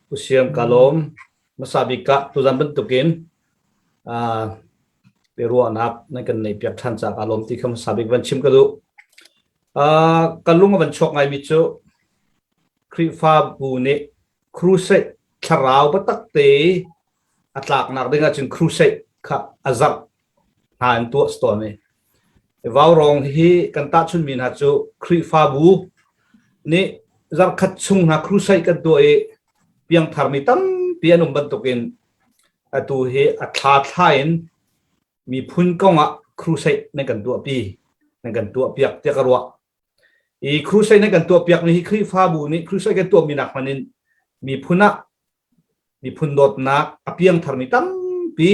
Pu Siang ka lawm. Hmasa bik ah tuzan bantukin biaruahnak nan kan neih piak ṭhan caah ka lawm ti kha hmasa bik van chim ka duh. Ka lung a van chuak ngaimi cu Khrihfabu nih crusade thlarau biatak te a tlaknak ding ahcun crusade kha a zarh hna an tuah tawn i Vaurawng hi kan tahchunmi hna cu Khrihfabu nih zarhkhat chung hna crusade kan tuah i piangtharmi tampi an um bantukin atu hi a thla thla in miphun kongah crusade nan kan tuahpi nan kan tuahpiak tiah ka ruah. I crusade nan kan tuahpiakmi hi Khrihfabu nih crusade kan tuahmi nak hmanh in miphun ah miphun dawtnak a piangtharmi tampi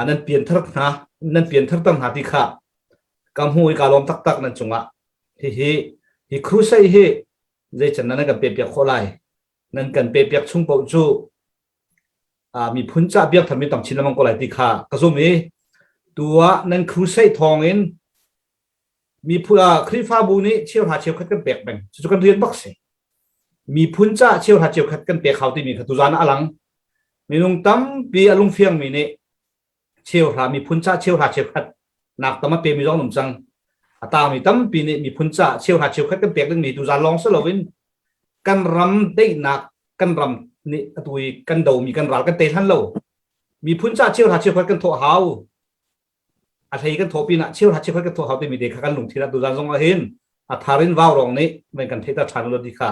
nan pianthar hna nan piantharter hna ti kha ka hmu i ka lawm taktak nan cungah. Hihi hi crusade hi zeican nan kan pepiak khawh lai? Nan kan pepiak chung paoh cu miphun ca biak tharmi tam chin lengmang ko lai ti kha ka zum i tu ah nan crusade thawng in miphun Khrihfabu nih cheuhra cheukhat kan pek peng. Cucu kan rian bak si. Miphun ca cheuhra cheukhat kan pek hau timi kha tuzan ah a lang. Minung tampi a lungfiangmi nih cheuhra miphun ca cheuhra cheukhat nak tam a pemi zong um cang. A tangmi tampi nih miphun ca cheuhra cheukhat kan pek dingmi tuzan lawng si loin kan ram deihnak kan ram nih atu i kan domi kan ral kan tei hlan lo. Miphun ca cheuhra cheukhat kan thawh hau. A hlei kan thawh pinah cheuhra cheukhat kan thawh hau timi te kha kan lungthin ah tuzan zong ah hin a thar in vaurawng nih van kan theihter ṭhan lo ti kha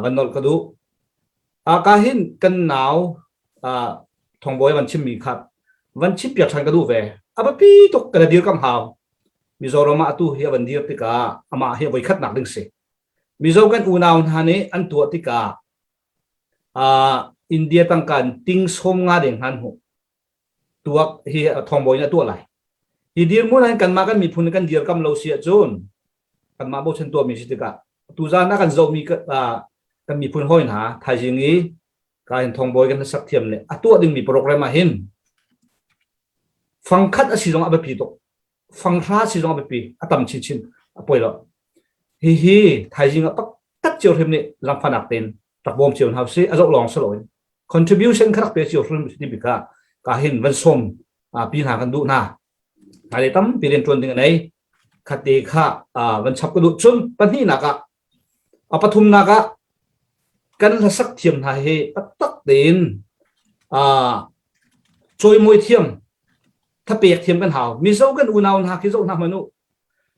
van nolh ka duh. Ka hin kan nau thongbawi van chimmi kha van chim piak ṭhan ka duh ve. A biapi tuk kan dirkamh hau. Mizoram ah atu hi a van dir tikah amah hi voi khatnak ding si. Mizo kan unau hna nih an tuah tikah India tangka in ting sawm nga deng hna an hmuh. Tuak hi thongbawi in a tuah lai. Hi dirhmun ah hin kanmah kan miphun kan dirkam lo si ahcun kanmah bochan tuahmi si tikah tuzan ah kan zohmi kan miphun hawi hna thaizing i ka hin thongbawi kan sak thiam le a tuah dingmi program ah hin fangkhat a si zong a biapi tuk. Fanghra si zong a biapi a tam chinchin a poi lo. Hihi thaizing ah pakhat cio hrim nih langfanak tein rak bawm cio hna usih. A zoh lawng si loin contribution kha rak pe cio hrim ti bik ah ka hin van sawm pi hna kan duh hna. Hmailei tampi rian ṭuan ding a nei. Khate kha van chap ka duh. Cun pahnihnak ah a pathumnak ah kan hlasak thiam hna hi taktak tein cawimawi thiam thapek thiam kan hau. Mizo kan unau hna khi zoh hna hmanh u.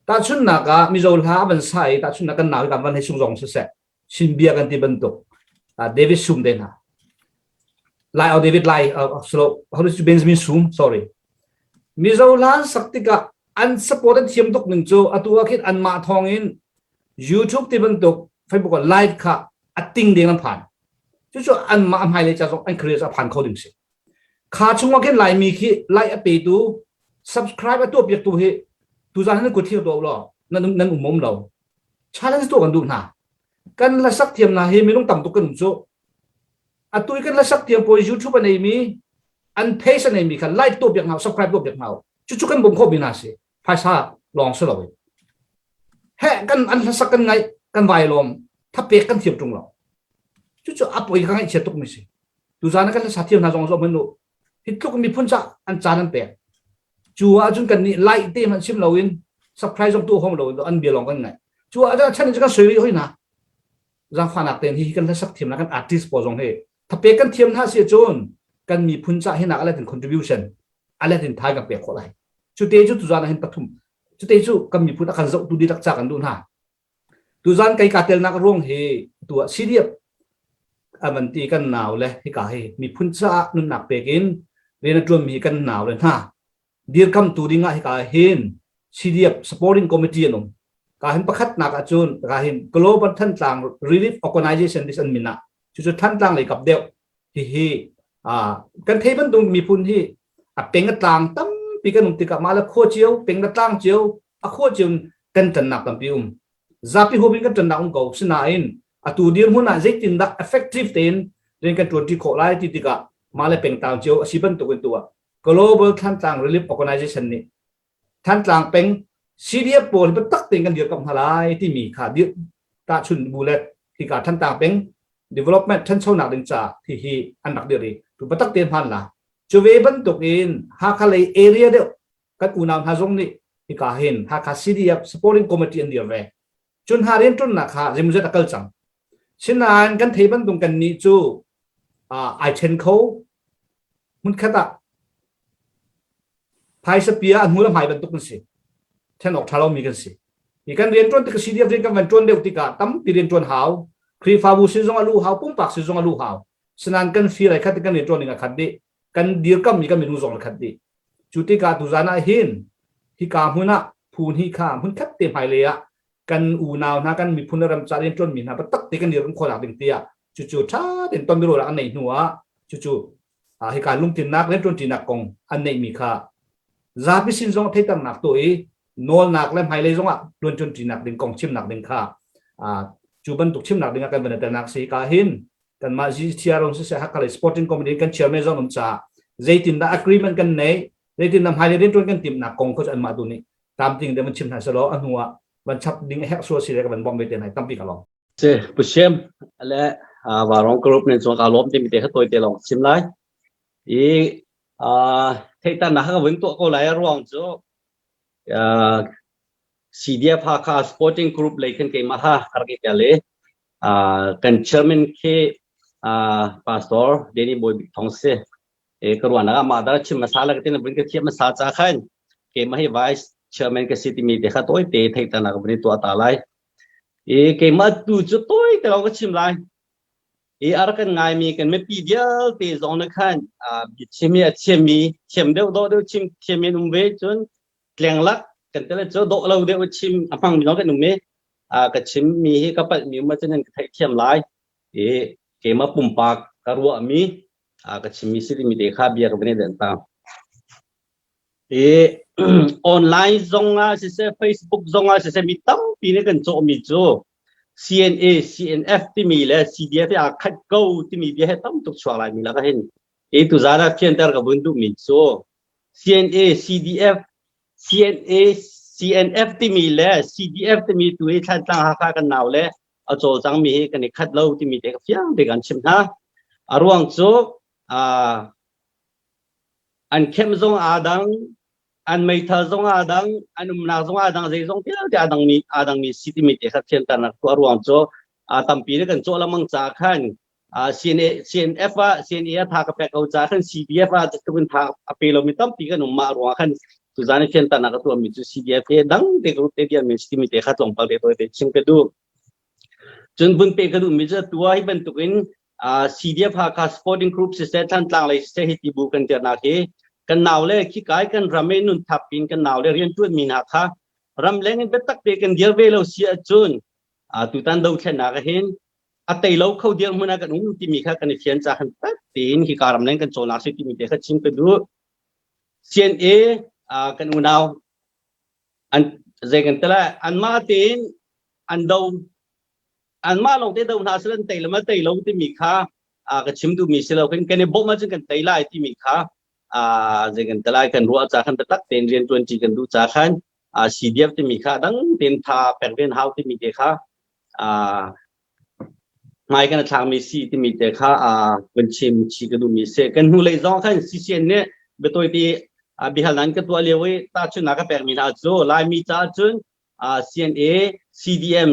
Tahchunhnak ah Mizo hla a van sa i tahchunhnak kan nau hi kan van hei sung zong siseh Chin bia kan ti bantuk David Sum te hna Lai au David Lai slo how to Benjamin Sum sorry Mizo hla an sak tikah an support an thiam tuk ning cu atu ah khin anmah thawng in YouTube ti bantuk Facebook ah live kha a ting ding an phan cucu anmah hmailei ca zong an career a phan kho ding si kha chungah khin Laimi khi like a petu subscribe a tuah piaktu hi tuzan nan kut thlir tuah law nan nan um um lo challenge tuah kan duh hna kan hlasak thiam hna hi minung tam tuk kan um cu atu i kan hlasak thiam pawl YouTube a nei mi an page a nei mi kha like tuah piak hna subscribe tuah piak hna cucu kan bawm khawh mi hna si phaisa lawng si lo he kan an hlasak kan ngaih kan vai lawm thapek kan thiam tung lo cucu a poi ka ngaih chia tuk mi si tuzan kan hlasa thiam hna zong zong man hi tluk miphun ca an caan an pek cu ahcun kan nih like te hmanh sim loin subscribe zong tu hom lo an bia lawng kan ngaih cu ahcun chan in kan soi rih hoi hna zaangfahnak tein hi kan hlasak thiam na kan artist pawl zong hi thapek kan thiam hna si cun kan miphun ca hinak alet in contribution alet in thai kan pek khawh lai cu te cu tuzan ah hin pathum cu te cu kan miphun a kan zoh tu dihlak ca kan duh hna Tuzan kei kaa telnak ruang hi tu ah CDF avan ti kan nau le hika hi miphun caah nunnak pek in rian a ṭuanmi kan nau le hna dirkamtu ding ah hika hin CDF supporting committee an um. Ka hin pakhatnak ahcun ka hin Global Thantlang Relief Organization this an min ah cucu Thantlang lei kap deuh hihi kan thei bantuk miphun hi a peng a tlang tampi kan um tikah mah le khua cio peng le tlang cio a khua cio kan ṭannak tampi um zapi huap in kan ṭannak um ko sinain atu dirhmun ah zeitindah effective tein rian kan ṭuanṭi khawh lai ti tikah mah le pengtlang cio a si bantuk in tu ah Global Thantlang Relief Organization nih Thantlang peng CDF pawl hi biatak tein kan dirkamh hna lai timi kha dir tahchun bu le hika Thantlang peng development ṭhanchonak ding caah hihi an rak dir i tu biatak tein hman la. Cu ve bantuk in Hakha lei area deuh kan unau hna zong nih hika hin Hakha CDF supporting committee an dir ve. Cun hna rianṭuannak kha zeimawzat a kal cang. Sinain kan thei bantuk kan nih cu ai ṭhen kho hmunkhat ah phaisa pia a hnu le hmai bantuk kan si. Ṭhen awk ṭha lomi kan si. Hi kan rianṭuan tik CDF rian kan van ṭuan deuh tikah tampi rianṭuan hau. Khrihfabu sin zong a luh hau, pumpak sin zong a luh hau. Sinain kan fir ai khat kan rianṭuan ning a khat dih. Kan dirkammi kan minung zong a khat dih. Cu tikah tuzan ah hin hika hmun ah phu hnih kha hmunkhat te hmailei ah kan unau hna kan miphun le ram ca rianṭuanmi hna biatak te kan dirhmun khawhnak ding tiah cucu ṭha tein tonbiaruahnak an neih hnu ah cucu hika lungtlinnak rianṭuanṭinak kong an neihmi kha zapi sin zong theihternak tuah i nawlnak le hmailei zongah ṭuanṭuanṭinak ding kong chimnak ding kha cu bantuk chimnak ding ah kan van i telnak si ka hin kanmah GTR siseh Hakha lei Sporting Committee kan chairman zong um caah zeitindah agreement kan nei zeitindah hmailei rianṭuan kan timhnak kong kha cu anmah tu nih tlamtling te van chim hna selaw a hnu ah van chap ding a herh sual si le ka van bawmh ve te hna tampi ka lawm. Si Pu Siam le Varong Group nen chuak aa lawm timi te kha tawi te lawng chim lai. I theihternak ka vun tuah ko lai a ruang cu CDF Hakha Sporting Group lei khin keimah ha ka rak i tel i kan chairman khi Pastor Danny Bawi Bik Thong si. E ka ruahnak ah mah dah chim hmasa la ka tin vun ka thiam hmasa ca khan keimah hi vice chairman ka si timi te kha tawi te theihternak vun i tuah ta lai. I keimah tu cu tawi te lawng ka chim lai. I a rak kan ngaimi kan mipi vialte zong na khan biachim i a thiammi thiam deuh dawh deuh chim thiam in um ve cun tlenglak kan tele cu dawh lo deuh chim a hmangmi zong kan um i ka chimmi hi ka palhmi um ahcun nan ka theihthiam lai. I keimah pumpak ka ruahmi ka chimmi si timi te kha bia ka van i denh ta. I online zong ah siseh Facebook zong ah siseh mi tampi nih kan cawhmi cu CNA CNF timi le CDF hi aa khat ko timi bia he tam tuk chuak lai mi lak ah hin i tuzaan ah fianter ka vun duhmi cu CNA CDF CNA CNF timi le CDF timi tu hi Thlantlang Hakha kan nau le a cawlcangmi hi kan i khat lo timi te ka fiang te kan chim hna. A ruang cu an khem zong aa dang, an meithal zong aa dang, an umnak zong aa dang, zeizong vialte aa dangmi aa dangmi si timi te kha fianternak tu a ruang cu tampi le kan cawh lengmang caah khan CNA, CNF ah CNA ah tha ka pek ko caah khan CDF ah tluk in tha a pe lomi tampi kan um mah ruangah khan tuzan i fianternak ka tuahmi cu CDF he dang te group te diam in timi te kha tlawmpal te tawi te chim ka duh. Cun vun pe ka duhmi cu tua hi bantukin CDF Hakha Sporting Group siseh Thantlang lei siseh hi ti bu kan dirnak hi kan nau le khi kai kan ram i nun thap pin kan nau le riantuan mi hna kha ramleng in biatak te kan dir ve lo si ahcun tutan dothlennak hin a tei lo kho dirhmun ah kan um timi kha kan i fian ca khan tak tein hi ka ramleng kan cawlnak si timi te kha chim ka duh. CNA kan unau an zei kan tela anmah tein an do anmah lawng te do hna sel an tei le ma tei lo timi kha ka chim duhmi si lo kan kan i bawmh ahcun kan tei lai timi kha zei kan telai kan ruah ca khan biatak tein rian ṭuan ṭi kan duh ca khan CDF timi kha dang tein tha pek ven hau timi te kha hmai kan thlakmi si timi te kha kan chim chi ka duhmi si. Kan hnulei zong khan CCN nih biatawi ti bihal nan ka tuah lio i tahchunhnak ka pekmi hna cu Laimi caah cun CNA, CDM,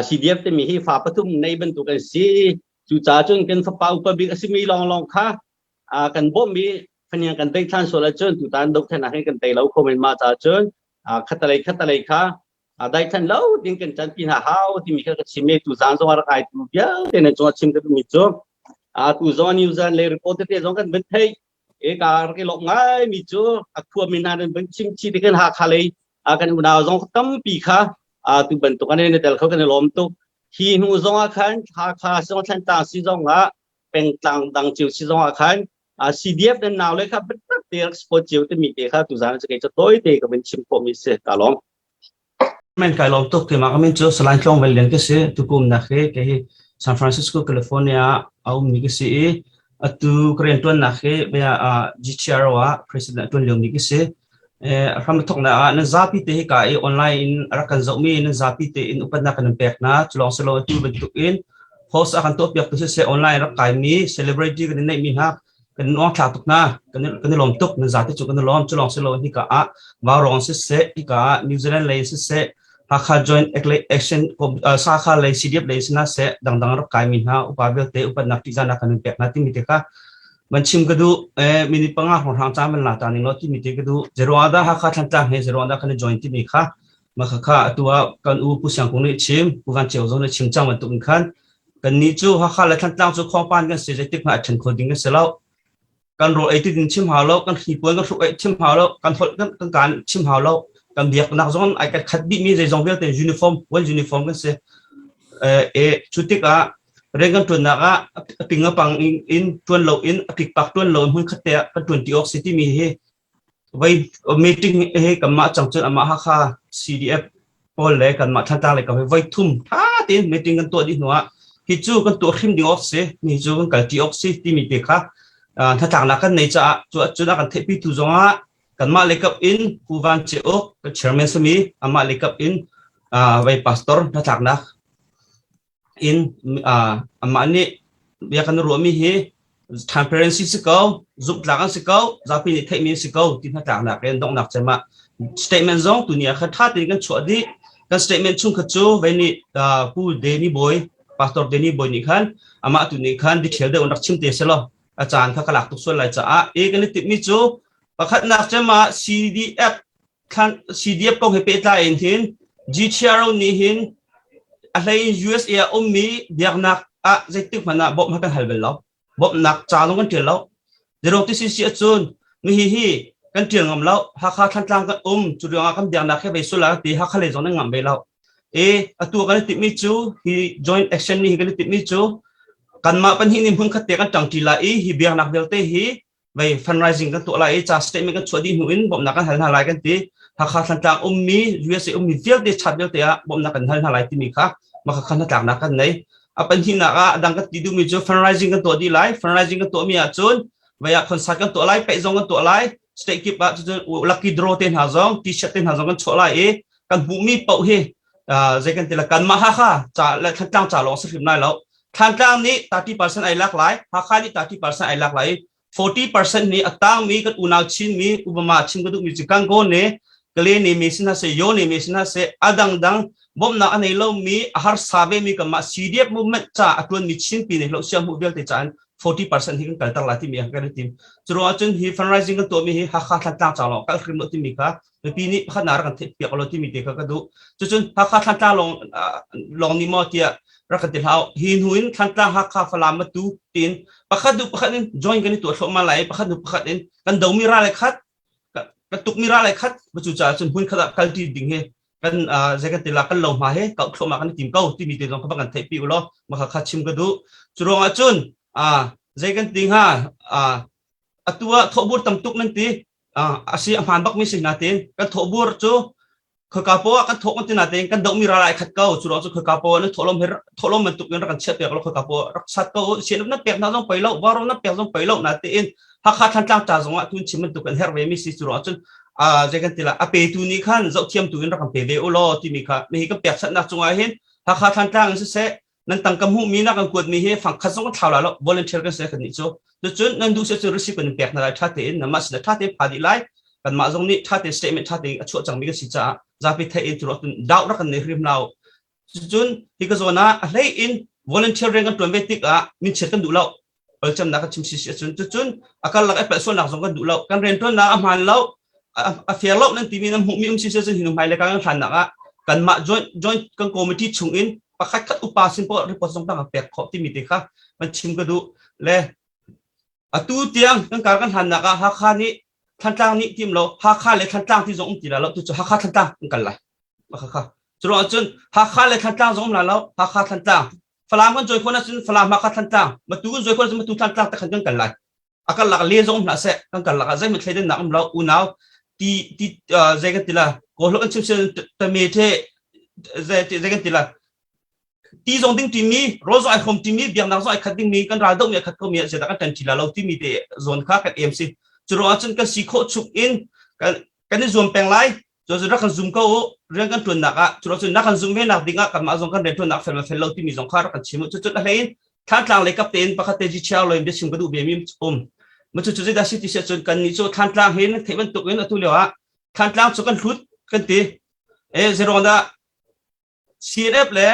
CDF timi hi fa pathum nei bantuk an si. Cucaah cun kan fapa upa bik a simi lawnglawng kha kan bawmh i faniang kan tei ṭhan sual ahcun tutan dohthlennak hi kan tei lo kho men mah caah cun khatalei khatalei kha daithlan lo ding kan ṭanpi hna hau timi kha ka chim i tuzaan zong a rak aitu vialte nan cungah chim ka duhmi cu tu zong new zealand lei report tete zong kan van theih e ka rak i lawmh ngaimi cu a khuami hna nan van chim chih ti kan Hakha lei kan unau zong tampi kha tu bantuk an i tel kho kan i lawm tuk hi hnu zong ah khan Hakha zong Thlantlang si zong ah pengtlang dang cio si zong ah khan CDF nan nau le kha biatak te rak support cio timi te kha tuzaan cu kei cu tawi te ka van chim khawhmi si ka lawm. Men kai lawm tuk keimah ka min cu Salai Tlawng Vel Lian ka si. Tukum nak hi kei hi San Francisco, California ah a ummi ka si i atu ka riantuannak hi bia GTRO ah president a tuan liomi ka si. A hram a thawknak ah nan zapi te hi ka i online in a rak kan zohmi nan zapi te in upatnak kan in pek hna. Cu lawng si lo atu bantuk in Host a kan tuahpiak tu siseh online rak kaimi celebrity kan i neihmi hna kan in uangthla tuk hna. Kan i lawm tuk. Nan zate cu kan i lawm. Cu lawng si lo hika ah Vaurawng siseh, hika ah New Zealand lei siseh, Hakha Joint Action Sakha lei CDF lei sina seh dangdang rak kaimi hna upa vialte upatnak ṭihzahnak kan in pek hna timi te kha man chim ka duh. Minute panga hrawnghrang ca man la ta ning law timi te ka duh. Zeruang dah Hakha Thlantlang he zeruang dah kan i join timi kha Mah kha atu ah kan u Pu Siang Kung nih chim, Pu Van Ceu zong nih chim cang bantuk in khan kannih cu Hakha le Thantlang cu khuangpan kan si zeitik hmanh a ṭhen kho ding kan si lo. Kan rawl ei ti ding chim hau lo, kan hnipuan kan hruk eih chim hau lo, kan holh kan kan kaan chim hau lo, kan biaknak zong ai kan khat dihmi zeizong vialte uniform, one uniform kan si. E cu tikah rian kan ṭuannak ah a ping a pang in ṭuan lo in a pikpak ṭuan lo in hmun khat te ah kan ṭuan ti awk si timi hi Voi meeting hi kanmah cang cun amah Hakha CDF pawl le kanmah Thantlang lei kam hi voi thum ṭha tein meeting kan tuah dih hnu ah hi cu kan tuah hrim ding awk si, mi cu kan kalṭi awk si timi te kha hnatlaknak kan nei caah cu ahcun a kan theihpitu zongah kanmah lei kap in Pu Van Ce Uk chairman sami amah lei kap in vai pastor hnatlaknak in amah nih bia kan ruahmi hi transparency si ko zumhtlak an si ko zapi nih theihmi an si ko ti hnatlaknak in donghnak cem ah statement zong tuni ah kha tha tein kan chuah dih. Kan statement chung kha cu vei nih Pu Danny Boy Pastor Danny Boy nih khan amah tu nih khan detail deuh in rak chim te selaw a caan kha ka lak tuk sual lai caah e kan i timhmi cu pakhatnak cem ah CDF CDF kong he pehtlai in hin GTRO nih hin a hlei in USA ah ummi biaknak ah zeitik hmanh ah bawmh kan hal bal lo. Bawmhnak ca zong kan ṭial lo. Zero ti si ahcun mihi hi kan ṭial ngam lo. Hakha Thlantlang kan um cu ruangah kan biaknak he vei sul ah ti Hakha lei zong nan ngam ve lo. E atu kan i timhmi cu hi joint action nih hi kan i timhmi cu kanmah pahnih nih hmun khat te kan ṭangṭi lai i hi biaknak vialte hi vei fundraising kan tuah lai i ca statement kan chuah dih hnu in bawmhnak kan hal hna lai kan ti. Hakha Thlantlang ummi USA ummi vialte chat vialte ah bawmhnak kan hal hna lai timi kha maka kha hnatlaknak kan nei. A pahnihnak ah a dang kan ti duhmi cu fundraising kan tuah dih lai. Fundraising kan tuahmi ahcun vei ah concert kan tuah lai, peih zong kan tuah lai, state kip ah cucun lucky draw te hna zong, t-shirt te hna zong kan chuah lai i kan hmuhmi paoh hi zei kan ti la kanmah Hakha ca le Thlantlang ca lawng si hrim lai lo. Thlantlang nih 30% ai lak lai, Hakha nih 30% ai lak lai. 40% nih a tangmi kan unau Chinmi Obama chim ka duhmi cu Gangaw ne Kale ne me sin hna Yo ne me sin hna a dangdang bawmhnak a nei lomi a harsa vemi kanmah CDF movement ca a tuanmi Chinpi ne hlo siam hmuh vialte ca in 40% hi kan kalter lai timi kan i tim. Cu ruangah cun hi fundraising kan tuahmi hi Hakha Thlantlang ca lawng kal hrim lo timi kha mipi nih pakhat na rak kan theih piak lo timi te kha ka duh. Cucun Hakha Thlantlang lawng lawng nih maw tiah rak kan ti hlah. Hi hnu in Thlantlang Hakha Falam Matu tiin pakhat hnu pakhat in join kan i tuah thluahmah lai i pakhat hnu pakhat in kan domi ral ai khat kan tukmi ral ai khat cu caah cun hmun khat ah kalṭi ding hi kan zei kan ti la kan lo hma he kau thluahmah kan i tim ko timi te zong kha kan theihpi u law mah kha chim ka duh. Cu ruangah cun zei kan ti hnga atu ah thawhbur tam tuk nan ti a si a hmaan bakmi si nain kan thawhbur cu khoika poah kan thawk kan ti nain kan dohmi ral ai khat ko. Cu ruang cu khoika poah nan thawhlawm hi thawhlawm bantuk in rak kan chiah piak lo khoika poah rak sat ko sian nan pek hna zong pei lo varo nan pek zong pei lo natein Hakha Thlantlang ca zong ah tun chim bantuk kan herh ve mi si. Cu ruang cun zei kan ti la a petu nih khan zohthiam tu in rak kan pe ve u law timi kha mi kan pek channak cungah hin Hakha Thlantlang in siseh nan tangka hmuhmi na kan kuatmi hi fangkhat zong kan thlau lai lo. Volunteer kan si kan nih cu. Cucun nan duh si cu receipt kan in pek hna lai ṭha tein nanmah sinah ṭha tein pha dih lai. Kanmah zong nih ṭha tein statement ṭha tein a chuah cangmi kan si caah zapi theih in cu doubt rak kan nei hrim lo. Cucun hi ka zawn ah a hlei in volunteer rian kan ṭuan ve tikah minchiat kan duh lo. Palcamnak kan chim si si ahcun cucun a karlak i palhsualnak zong kan duh lo. Kan rianṭuannak a hmaan lo, a fair lo nan timi nan hmuhmi um si si ahcun hi hnu hmailei kan hlannak ah kanmah joint joint kan committee chung in pakhat khat upa sin poah report zong kan pek khawh timi te kha kan chim ka duh. Le atu tiang kan kar kan hlannak ah Hakha nih Thantlang nih tim lo Hakha le Thantlang ti zong um ti la lo tu cu Hakha Thantlang kan kal lai kha cu ruangah cun Hakha le Thantlang zong um la lo Hakha Thantlang Falam kan join khawh ahcun Falam Hakha Thantlang Matu kan join khawh ahcun Matu Thantlang te khan kan kal lai. A karlak le zong um hlah seh kan karlak ah zeihmanh thleidannak um lo unau ti ti zei kan ti la kawl kan chim sin tame the zei kan ti la ti zong ding timi rawl zong ai hrawm timi biaknak zong ai khat dingmi kan ral dohmi ai khat ko mi ah zeidah kan ṭan ṭi la lo timi te zawn kha kan em si. Cu ruangah cun kan si khawh chung in kan i zuam peng lai. Cu rak kan zum ko u. Rian kan ṭuannak ah cu cun na kan zumh ve nak ding ah kanmah zong kan rian ṭuannak fel ma fel lo timi zong kha rak kan chim u. Cucun a hlei in Thlantlang lei kap tein pakhat te GTR lo in biachim ka duh ve mi um. Ma cu cu zeidah si ti si ahcun kan nih cu Thlantlang hin theih bantuk in atu lio ah Thlantlang cu kan hlut kan ti. E zeruang dah CNF le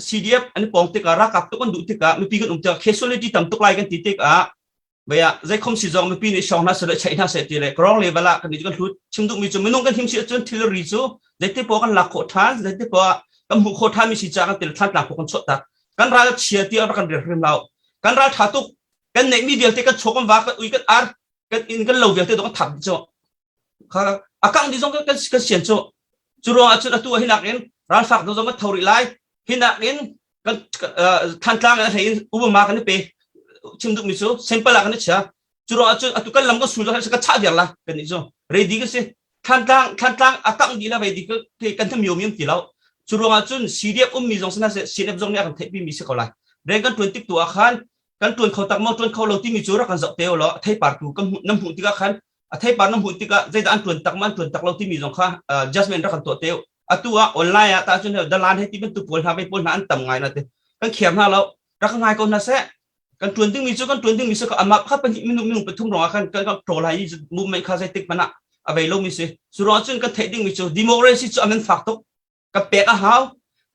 CDF an i pawng tikah ralkap tuk an duh tikah mipi kan um tikah casualty tam tuk lai kan ti tikah baya zeikhom si zong mipi nih song hna seh le cheih hna seh ti le krong level ah kan nih kan hlut chim duhmi cu minung kan him si ahcun thilri cu zeiti poah kan lak khawh ṭhan zeiti poah kan hmuh khawh ṭhan mi si ca kan til thlan tlang kan chuah tak kan ral chia ti kan rian hrim lo kan ral ṭha tuk kan neihmi vialte kan chaw kan va kan ui kan ar kan inn kan lo vialte dong kan thap dih cu kha a kang dih zong kan kan sian cu cu ruangah cun atu hinak in ralfak zong kan tho rih lai hinak in kan Thantlang in a hlei in Obama kan i pe chim duhmi cu simple ah kan i chia cu ruangah cun atu kan lam kan sul ka chah viar la kan nih cu ready ka si Thantlang Thantlang a kangh dih la ready kan tham yomi um ti lo cu ruangah cun CDF ummi zong sina CNF zong nih a kan theihpi mi si ko lai rian kan tuan tik tu ah khan kan tuan kho tak maw tuan kho lo timi cu rak kan zoh te law theipar tu kan nam hmuh tikah khan a theipar na hmuh tikah zeidah an tuan tak ma an tuan tak lo timi zong kha judgment rak kan tuah te atu ah online ah ta cun dalan he ti bantuk pawl hna ve pawl hna an tam ngai na te kan khiar hna lo rak ngai ko hna seh kan tuan dingmi cu kan tuan dingmi cu amah pakhat pahnih minung minung pathum rong ah khan kan kan ṭawl lai i movement kha zeitik hmanh ah a vei lomi si cu ruang cun kan theih dingmi cu democracy cu a man fak tuk ka pek a hau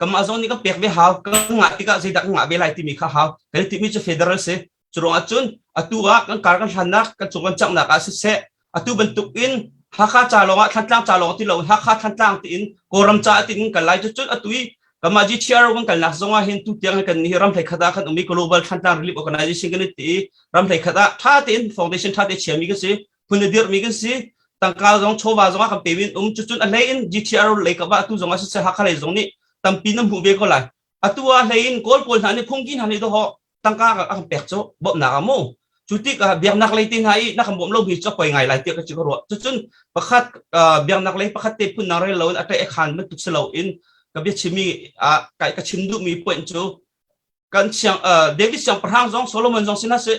kanmah zong nih kan pek ve hau kan ngah tikah zeidah kan ngah ve lai timi kha hau kan i timi cu federal si cu ruangah cun atu ah kan kar kan hlannak kan cung kan canghnak ah siseh atu bantuk in Hakha ca lawng ah Thantlang ca lawng ti lo Hakha Thantlang tiin Kawlram ca tiin kan lai cu cun atu i kanmah GTR kan kalnak zong ah hin tu tiang kan hi ram hlei khat ah khan um i Global Thantlang Relief Organization kan i ti i ram hlei khat ah tha tein foundation tha te chiami kan si phun a dirhmi kan si tangka zong chawva zong ah kan pe min um cucun a hlei in GTR lei ka va atu zong ah siseh Hakha lei zong nih tampi nan hmuh ve ko lai atu ah hlei in Kawl pawl hna nih phungki hna nih doho tangka a kan pek cu bawmhnak ah mu cu tikah biaknak lei te hna i na kan bawm lo mi cu poi ngai lai tiah ka ci ka ruah cucun pakhat biaknak lei pakhat te phun nang rel lo in a ṭe khan bantuk si lo in ka bia chimmi kai ka chim duhmi point cu kan siang David siangpahrang zong Solomon zong sinah si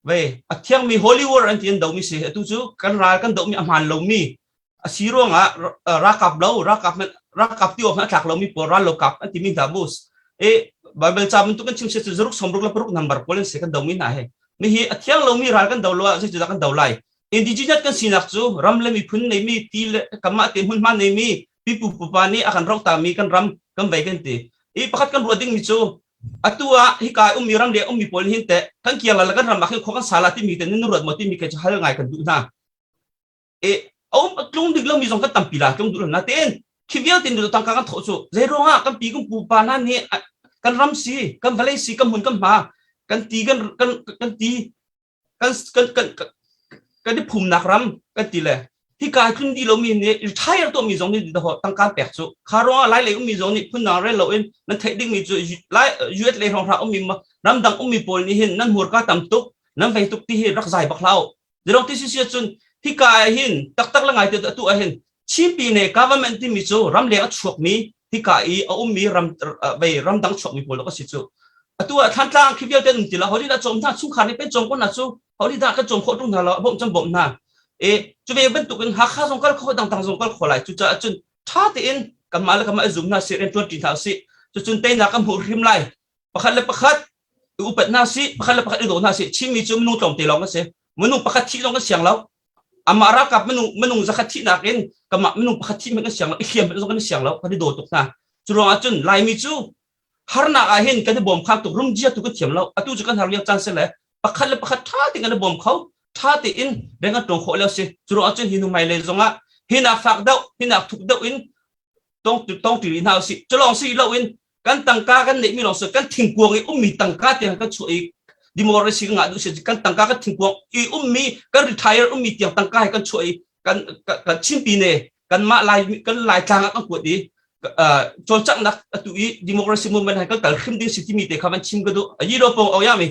ve a thiangmi holy war an ti an domi si atu cu kan ral kan domi a hmaan lomi a si ruangah ralkap lo ralkap ralkap ti awk a tlak lomi pawl ral lo kap an timi hna bus e bible ca bantuk kan chim se cu zaruk somruk le paruk number pawl an si kan domi hna he mi hi a thiang lomi ral kan do lo ah zeitindah kan do lai indigenous kan sinak cu ram le miphun neimi ti le kamah te hmunhma neimi pipu pupa nih a kan roh tami kan ram kan vei kan ti i pakhat kan ruah dingmi cu atu ah hika ummi ram le ummi pawl hin teh kan kiang la kan ram ah khin khua kan sala timi te nan ruat maw timi ke cu hal ngai kan duh hna e um tlung dik lomi zong kan tampi la tlung duh na ten khi vialte nu tangka kan thawh cu zei ruangah kan pi kan pu pa hna nih kan ram si kan vawlei si kan hmun kan hma kan ti kan kan kan ti kan kan kan kan i phumnak ram kan ti le hika tlun di lomi nih retire tuah mi zong nih tangka pek cu kha ruangah lai lei ummi zong nih phun dang rel loin nan theih dingmi cu lai US lei hrawng ummi ramdang ummi pawl nih hin nan hmurka tam tuk nan vei tuk ti hi rak zai bak hlah Zirong ti si cun hika ah hin taktak le ngai te atu ah hin Chinpi ne government timi cu ramleng a chuakmi hika i a ummi ram vei ramdang chuakmi pawl ka si cu atu ah Thantlang khi vialte um ti lo holi dah cawm hna chungkhar nih pen cawm ko hna cu holi dah kan cawm khawh tung hna lo bawmh cun bawmh hna e cu ve bantuk in Hakha zong kal kho dangdang zong kal kho lai cucaah cun tha tein kanmah le kanmah i zum hna sih rian tuan ṭi hna usih cucun teinak kan hmuh hrim lai pakhat le pakhat i upat hna sih pakhat le pakhat i daw hna sih Chinmi cu minung tlawmte lawng kan si minung pakhat thih zong kan siang lo amah ralkap minung minung zakhat thihnak in kamah minung pakhat thih hmanh kan siang lo i hliam hmanh zong kan i siang lo kan i daw tuk hna cu ruangah cun Laimi cu harnak ah hin kan i bawm kha tuk rumjia tu kan thiam lo atu cu kan har lio caan si le pakhat le pakhat ṭha tein kan i bawm kho ṭha tein rian kan ṭuan khawh lio si cu ruangah cun hi hnu hmailei zongah hinak fak deuh hinak thuk deuh in tong tong ṭi rih hna usih cu lawng si lo in kan tangka kan neihmi lawng si kan thingkuang i ummi tangka tiang kan chuah i democracy kan ngah duh si kan tangka kan thingkuang i ummi kan retire ummi tiang tangka he kan chuah i kan kan Chinpi ne kanmah lai kan lai tlang ah kan kuat i cawlcanghnak atu i democracy movement han kan kal hrim ding si timi te kha van chim ka duh ayi do pong au ya mi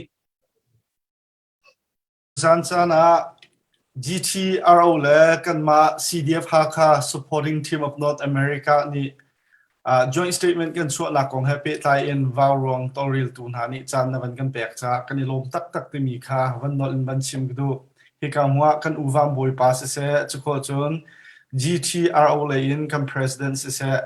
Zan caan ah GTRO le kanmah CDF Hakha Supporting Team of North America nih joint statement kan chuahnak kong he pehtlai in vauruang tawlreltu hna nih caan na van kan pek caah kan i lawm taktak timi kha van nolh in van chim ka duh. Hika hmuah kan u Van Bawipa siseh, cukhawh cun GTRO lei in kan president siseh.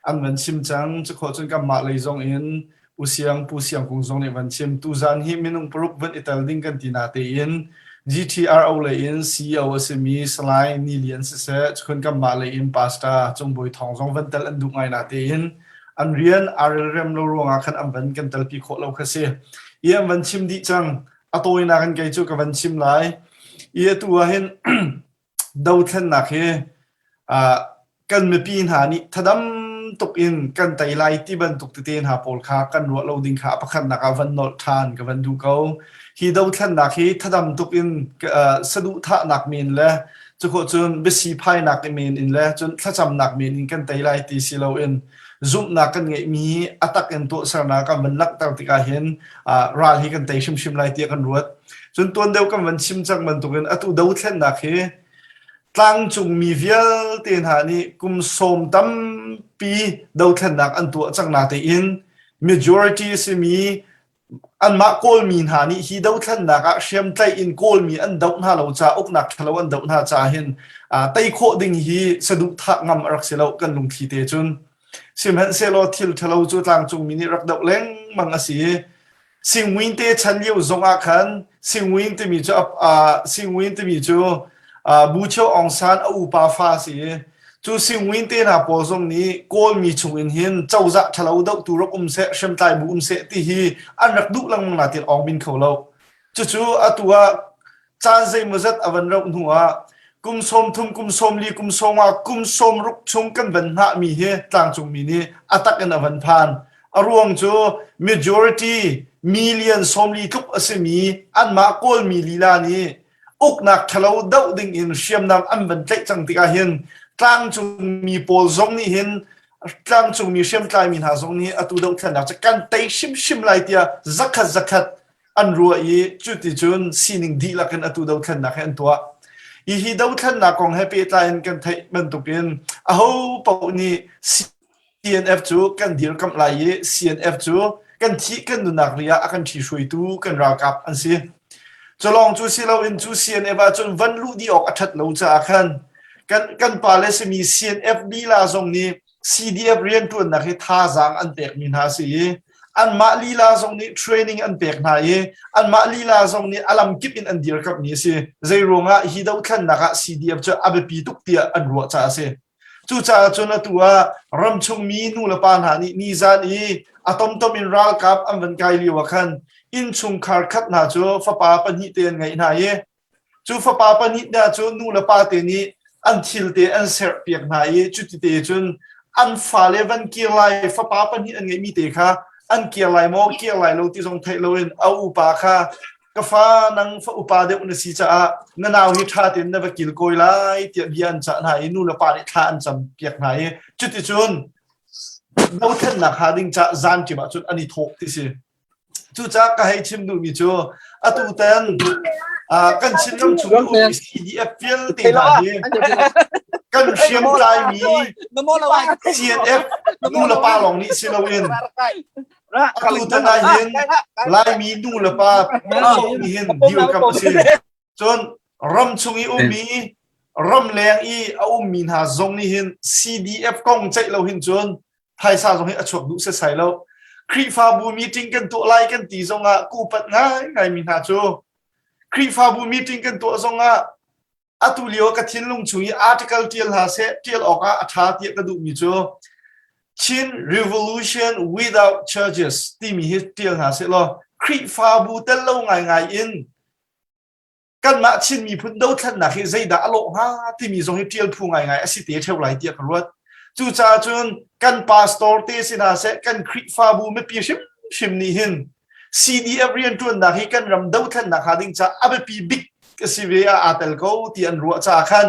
an van chim cang. Cukhawh cun kanmah lei zong in U Siang Pu Siang Kung zong nih van chim. Tuzan hi minung paruk van i tel ding kan ti na tein GTRO lei in CEO a simi Salai Ni Lian siseh, cun kanmah lei in Pastor Cung Bawi Thawng zong van tel an duh ngai na tein an rian aa relrem lo ruangah khan an van kan telpi khawh lo kha si. I an van chim dih cang. A tawinak in kei cu ka van chim lai. I atu ah hin dothlennak hi kan mipi hna nih thadam tuk in kan tei lai ti bantuk tete hna pawl kha kan ruah lo ding kha a pakhatnak ah van nolh ṭhan ka van duh ko. Hi dothlennak hi thadam tuk in saduhthahnak men le cukhawh cun biasi phainak men in le cun thlacamnak men in kan tei lai ti si loin zumhnak kan ngeihmi hi a tak in tuahsernak kan van langhter tikah hin ral hi kan tei hrimhrim lai tiah kan ruat. Cun tuan deuh kan van chim cang bantukin atu dothlennak hi tlangcungmi vialte hna nih kum sawm tampi dothlennak an tuah cang na tein majority a simi anmah Kawlmi hna nih hi dothlennak ah hriamtlaih in Kawlmi an doh hna lo caah uknak ṭhalo an doh hna caah hin tei khawh ding hi saduhthah ngam a rak si lo kan lungthli te cun. Sihmanhsehlaw thil ṭhalo cu tlangcungmi nih rak doh lengmang a si i Singwin te chan lio zong ah khan Singwin timi cu Singwin timi cu Bu Cheu Aung San a upa fa si i cu Singwin te hna pawl zong nih Kawlmi chung in hin cozah ṭhalo dohtu rak um seh hriamtlai bu um seh ti hi an rak duh lengmang natin awng bin kho lo. Cucu atu ah caan zeimawzat a van rauh hnu ah kum 30, kum 40, kum 50, kum 60 chung kan van hngahmi hi tlangcungmi nih a tak in a van phan. A ruang cu majority million 40 tluk a simi anmah Kawlmi lila nih uknak ṭhalo doh ding in hriamnam an van tlaih cang tikah hin tlangcungmi pawl zong nih hin tlangcungmi hriamtlaimi hna zong nih atu dohthlennak cu kan tei hrimhrim lai tiah zakhat zakhat an ruah i cuticun sining dihlak in atu dothlennak hi an tuah. Hi dothlennak kong he pehtlai in kan theih bantukin aho paoh nih CNF cu kan dirkamh lai i CNF cu kan thih kan nunnak ri ah a kan ṭhihruaitu kan ralkap an si. Culawng cu si loin cu CNF ahcun van luh dih awk a ṭhat lo caah khan kan kan pale simi CNF lila zong nih CDF rianṭuannak hi thazaang an pekmi hna a si i anmah lila zong nih training an pek hna i anmah lila zong nih a lamkip in an dirkamhmi a si. Zei ruangah hi dothlennak ah CDF cu a biapi tuk tiah an ruah caah a si. Cucaah cun atu ah ramchungmi nu le pa hna nih nizan i a tomtom in ralkap an van kai lio ah khan innchungkhar khat hna cu fapa pahnih te an ngeih hna i Cu fapa pahnih hna cu nu le pa te nih an thil te an serhpiak hna i cuti cun an fale van kir lai fapa pahnih an ngeihmi te kha an kir lai maw kir lai lo ti zong theih loin a upa kha ka fa nang fa upa deuh na si caah na nau hi ṭha tein na va kilkawi lai tiah bia an cah hna i nu le pa nih thla an cam piak hna i cuticun dothlennak hnga ding cah zanṭim ahcun an i thawh ti si. Cucaah ka hei chim duhmi cu atu tan kan Chinram chung i ummi CDF vialte hna hi kan hriamtlaimi CNF nu le pa lawng nih si loin atu tan ah hin Laimi nu le pa nih hin dirkamh a si. Cun ram chung i ummi ramleng i a ummi hna zong nih hin CDF kong ceih lo hin cun phaisa zong hi a chuak duh setsai lo. Khrihfabu meeting kan tuah lai kan ti zongah ku upat ngaingai mi hna cu Khrihfabu meeting kan tuah zongah atu lio ka thinlung chung i article tial hna seh tial awk ah a ṭha tiah ka duhmi cu Chin Revolution Without Churches timi hi tial hna seh law Khrihfabu tel lo ngaingai in kanmah Chin miphun dothlennak hi zeidah a lawh hnga timi zong hi ṭial phu ngaingai a si te ṭheo lai tiah ka ruat. Cucaah cun kan pastor te si hna seh, kan Khrihfabu mipi hrimhrim nih hin CDF rianṭuannak hi kan ram dothlennak hnga ding caah a biapi bik a si ve ah aa tel ko ti an ruah caah khan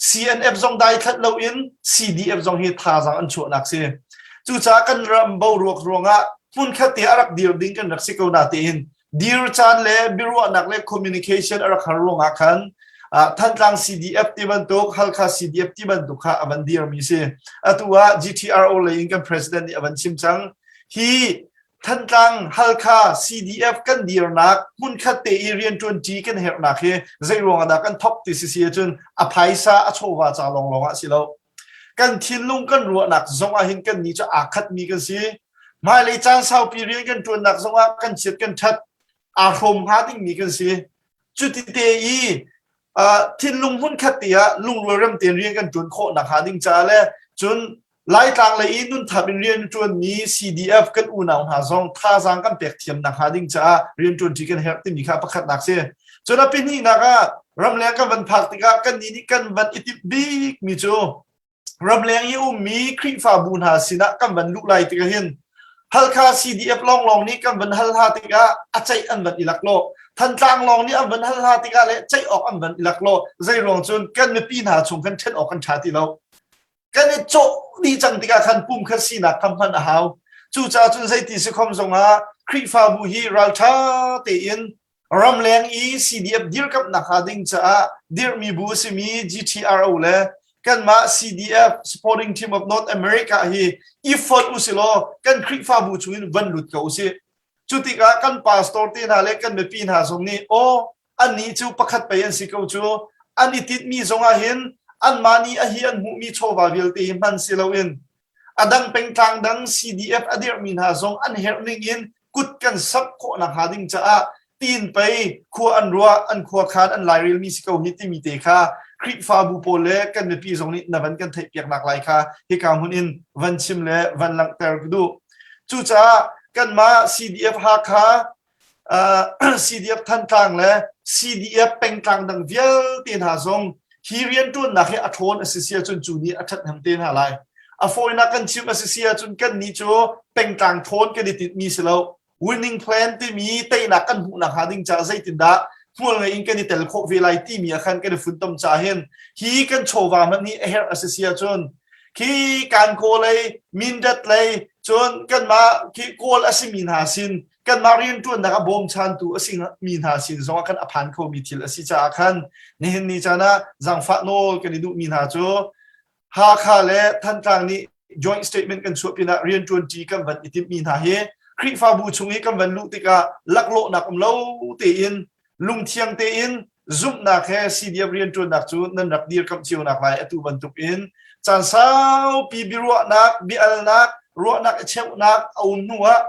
CNF zong daithlanh loin CDF zong hi thazaang an chuahnak si. Cucaah kan ram boruak ruangah hmunkhat te a rak dir ding kan rak si ko na tein dir caan le biaruahnak le communication a rak har ruangah khan Thantlang CDF ti bantuk Halkha CDF ti bantuk kha a van dirmi si. Atu ah GTRO lei in kan president nih a van chim cang. Hi Thantlang Halkha CDF kan dirnak hmunkhat te i rianṭuanṭi kan herhnak hi zei ruangah dah kan thok ti si si ahcun a phaisa a chawva ca lawnglawng ah si lo. Kan thinlung kan ruahnak zong ah hin kan nih cu aa khatmi kan si. Hmailei caan saupi rian kan ṭuannak zong ah kan chiat kan ṭhat aa hrawm hnga dingmi kan si. Cuti te i thinlung hmunkhat te ah lungrual rem tein rian kan ṭuan khawh nakhnga ding caah le cun Laitlang lei i nunthap in rian ṭuanmi CDF kan unau hna zong thazaang kan pek thiam nakhnga ding caah rianṭuanṭi kan herh timi kha pakhatnak si. Cun a pahnihnak ah ramleng kan van phak tikah kannih nih kan van i timh bikmi cu ramleng i ummi Khrihfabu hna sinah kan van luh lai tikah hin Halkha CDF lawnglawng nih kan van hal hna tikah a ceih an van i laklawh. Thantlang lawng nih an van hal hna tikah le ceih awk an van i laklawh. Zeiruang cun kan mipi hna chung kan ṭhen awk kan ṭha ti lo. Kan i cawh dih cang tikah khan pum khat sinak kha hman a hau. Cucaah cun zeiti si khom zongah Khrihfabu hi ralṭha tein ramleng i CDF dirkamhnak hnga ding caah dirhmi bu a simi GTRO le kanmah CDF Supporting Team of North America hi i fonh usilaw kan Khrihfabu chungin van lut ko usih. Cu tikah kan pastor te hna le kan mipi hna zong nih aw annih cu pakhat pei an si ko cu an i tinhmi zongah hin anmah nih a hi an hmuhmi chawva vialte hi hman si loin A dang pengtlang dang CDF a dirhmi hna zong an herh ning in kut kan samh khawh nakhnga ding caah tiin pei khua an ruah, an khuakhan, an lairelmi si ko hi timi te kha Khrihfabu pawl le kan mipi zong nih na van kan theihpiaknak lai kha hika hmun in van chim le van langhter ka duh. Cucaah kanmah CDF Hakha CDF Thantlang le CDF pengtlang dang vialte hna zong hi rianṭuannak hi a ṭhawn a si si ahcun cu nih a ṭhathnem te hna lai. A fawinak kan chim a si si ahcun kannih cu pengtlang ṭhawn kan i tinhmi si lo. Winning plan timi teinak kan hmuhnak hnga ding caah zeitindah hmual ngei in kan i tel khawh ve lai timi ah khan kan i funtom caah hin hi kan chawva hmanh hi a herh a si si ahcun khi kan kaw lei Mindat lei cun kanmah khi kawl a simi hna sin kanmah rianṭuannak a bawmchantu a si mi hna sin zongah khan a phan khomi thil a si caah khan nihin ni caan ah zaangfah nawl kan i duhmi hna cu Hakha le Thantlang nih joint statement kan chuah pinah rianṭuanṭi kan van i timhmi hna hi Khrihfabu chung i kan van luh tikah laklawhnak um lo tein lungthiang tein zumhnak he CDF rianṭuannak cu nan rak dirkamh cio nak lai atu bantuk in caan saupi biaruahnak biaalnak ruahnak i cheuhnak a um hnu ah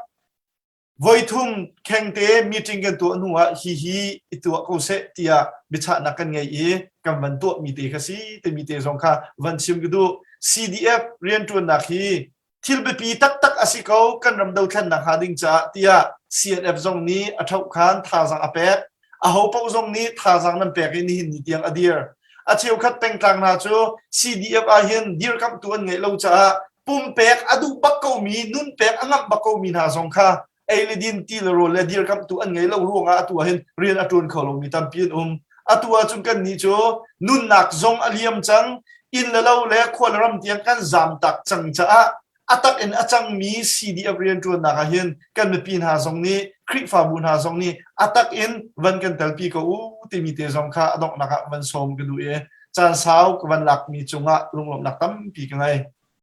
Voithum khengte meeting kan tuah hnu ah hihi i tuah ko seh tiah biachahnak kan ngei i kan van tuahmi te kha si timi te zong kha van chim ka duh. CDF rianṭuannak hi thil biapi taktak a si ko kan ram dothlennak hnga ding caah tiah CNF zong nih a ṭhohkhan thazaang a pek. Aho paoh zong nih thazaang nan pek i nihin ni tiang a dir. A cheukhat pengtlang hna cu CDF ah hin dirkamhtu an ngeih lo caah pumpek a duh bak komi nunpek a ngamh bak komi hna zong kha ei le din ti le rawl le dirkamhtu an ngei lo ruangah atu ah hin rian a ṭuan kho lomi tampi an um. Atu ahcun kan nih cu nunnak zong a liam cang, inn le lo le khua le ram tiang kan zam tak cang caah a tak in a cangmi CDF rianṭuannak ah hin kan mipi hna zong nih Khrihfabu hna zong nih a tak in van kan telpi ko u timi te zong kha a donghnak ah van sawm ka duh i caan sau ka van lakmi cungah lunglawmhnak tampi ka ngei.